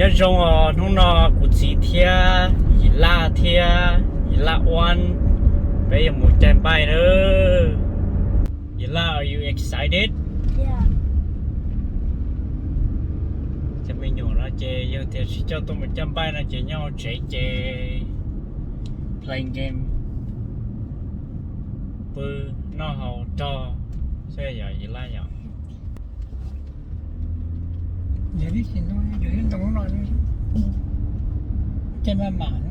Nyob zoo os, hnub no kuv txiv thiab Yim Laj thiab Yim Laj Uab peb yuav mus caij npaij na. Yim Laj, are you excited? Yeah. Cov me nyuam no ces yog tias tsis coj tuaj mus caij npaij no ces nyob hauv tsev ces play game, pw, noj haus rog xwb yom Yim Laj yom. Yog ib txhis no, yog ib ntoo no, caij maj mam no.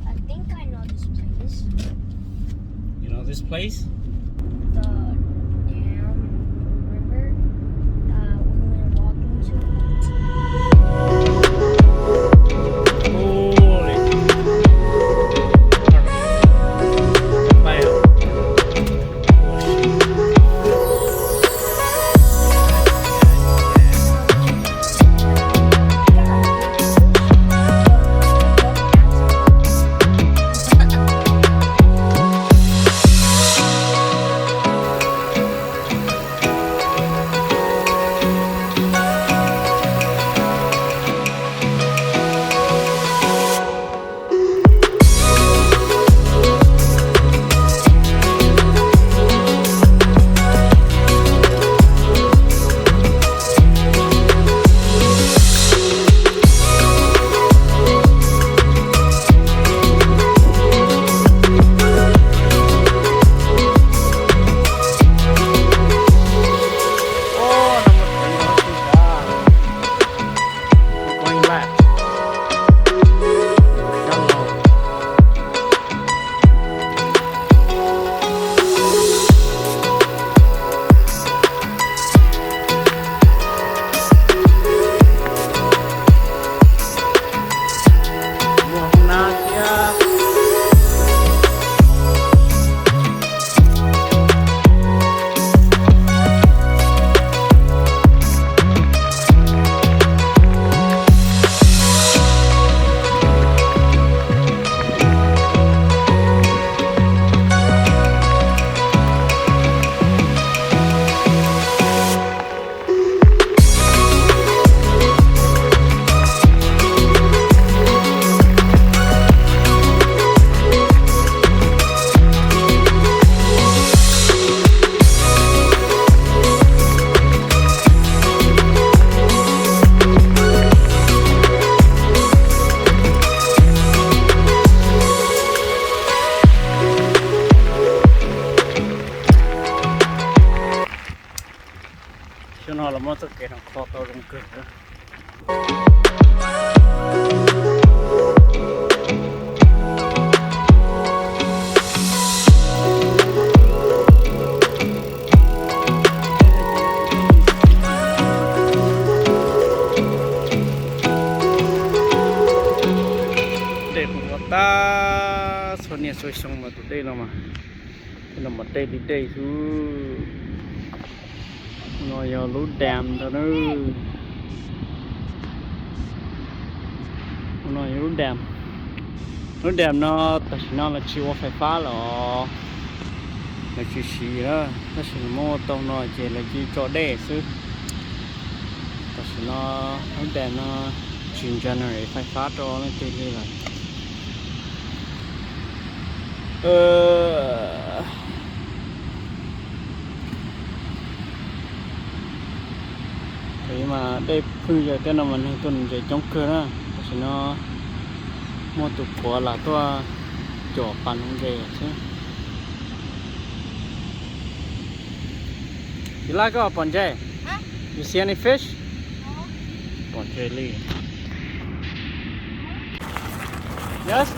I think I know this place. You know this place? The dam, river that we were walking to. Holy. Xyoo no los muab txoj kev no kho tau zoo kawg. Dej kuj ua tag txhua niaj txhua xyoo mas tus dej no mas, tej no mas dej li dej xwb. No yog lub dam ntag na. No yog lub dam. Lub dam no tam sim no lawv tsis ua fais fab lawm os, lawv tsis siv na, tab sis lawv muab ua tau no ces lawv cia tso dej xwb. Tam sim no lub dam no tsis generate fais fab rau leej twg li lawm. Mas dej phwj yawg tej no mas neeg tuaj nuv ntses coob kawg na, tam sim no muaj tus puav lam tuaj cuam pas nuv ntses xwb. Yim Laj, koj pom ntses? You see any fish? Pom ntses li. Yes.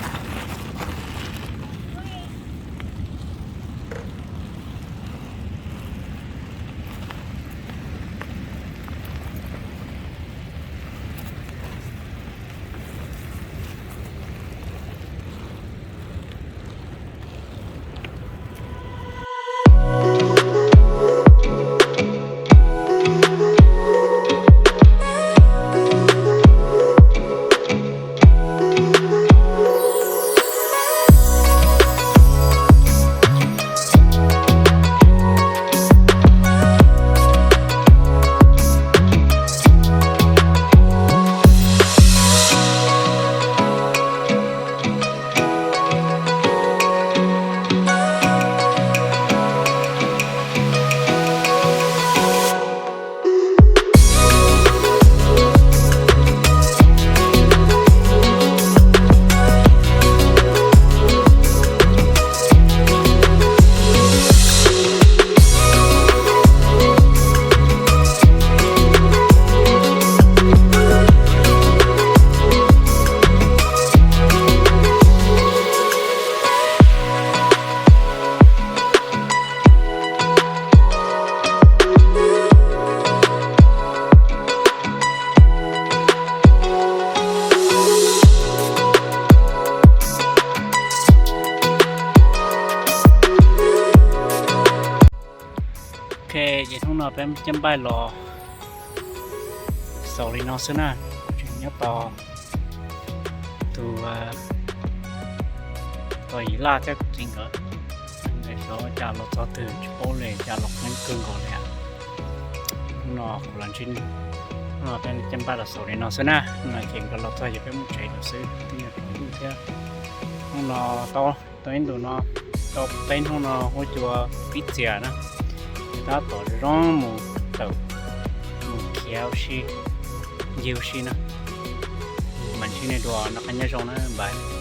Ces hnub no peb cab npaij los xaus li no xwb na. Tseem nyob tos tus, tos Yim Laj thiab kuv txiv nkawd. Xyov cas los txog twg tsis paub li, cas los qeeb kawg nkaus li. Hnub no kuv los ntsib, hnub no peb cab npaij los xaus li no xwb na. Hnub no ces nkawd los txog ces peb mus tsev lawm xwb, twb yuav tsaus ntuj thiab. Hnub no tau, tau ib ntus no, tau peb hnub no huab cua pib txias na. Tab tom zoo mus tawm, mus khiav ua si, ncig ua si na. Mam ntsib nej dua, noj qab nyob zoo na, bye.